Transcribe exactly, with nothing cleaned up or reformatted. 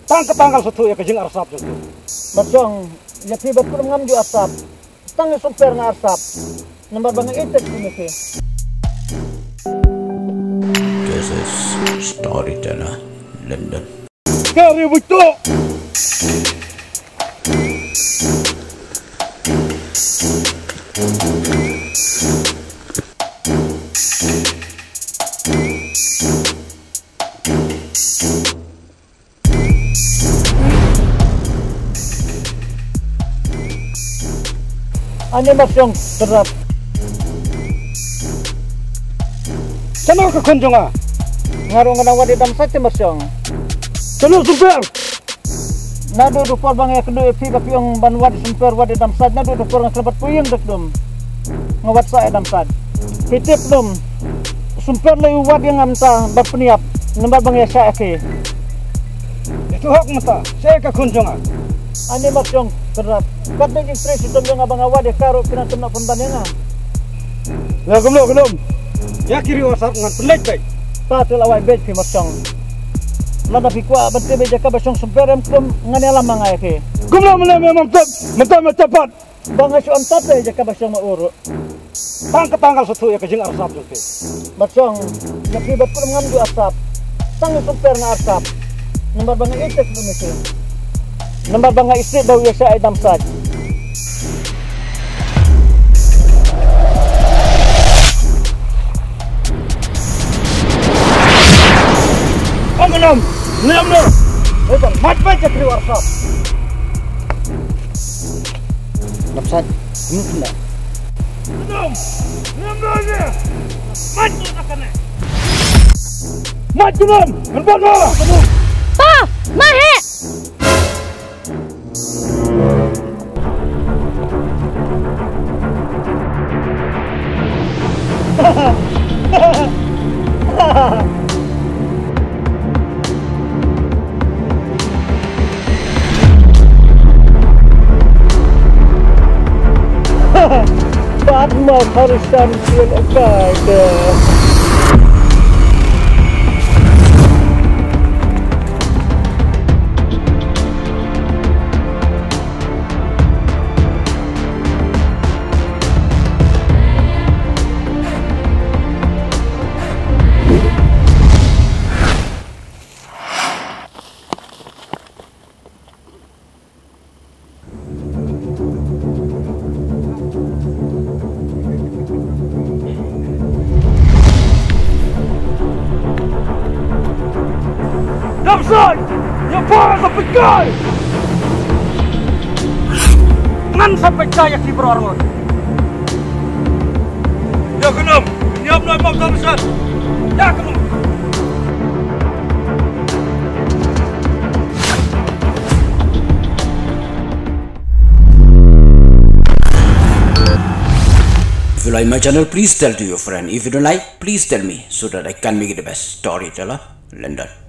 Tang ka tang ka suthu ïa ka jingarsap jong phi. Ba shong, ïa phi ba kum ngam ju arsap. Tang ïa sumper nga arsap. Namar ba nga ïeit ïa phi. This is Storyteller London. Kari buto. Ani Marshong, terap. Chano ka khun jong nga? Nga ruh nga nang wad ïa dam sait te Marshong. Chano sumper? Naduh duh por ba nga ïakynduh ïa phi ba phi ong ban wad sumper wad ïa dam sait, naduh duh por nga khlem pat poi ïing da kdum. Nga wad sa ïa dam sait. Phi tip kdum. Sumper lei u wad ïa nga mynta ba pynïap. Namar ba nga ïa shah ïa phi. Ïa tu hok mynta. Sha ka khun jong nga. Ani Marshong, kynrad. Kat dei jingtrei shitom jong nga ba nga wad ïa ka ruh phi nang tymmen pynban ïa nga. Ïa kumno kumno. Ïa ki riew arsap ngan pynleit beit. Ta te la wai beit phi Marshong. Lada phi kwah ban tip ïa ka ba shong sumper em kum ngan ïalam ma nga ïa phi. Kumno mynne me mam tip, mynta me tip pat. Ba nga shu am tap ïa ka ba shong ma uru. Tang ka tang ka suthu ïa ka jingarsap jong phi. Marshong, ïa phi ba kum ngam ju arsap. Tang ïa sumper nga arsap. Namar ba nga ïeit ïa ka ba me shu. Namar ba nga isih daw ïa sha ai dam sait. Ong alam, niam no. Oi bang, mat mat ka kriwar sap. Dam sait, ni kena. Niam, niam no ni. Mat tu tak kena. Mat tu niam, nampak no. Pa, ma he. Padma Kharishan Sian Okada. Dam sait! Ïa para sa pynkai! Ngan sa pynkai ïa ki bror ngut. Ïa kynum, ïa mnoi pok dam sait. Ïa kynum. If you like my channel, please tell to your friend. If you don't like, please tell me so that I can make it the best storyteller. London.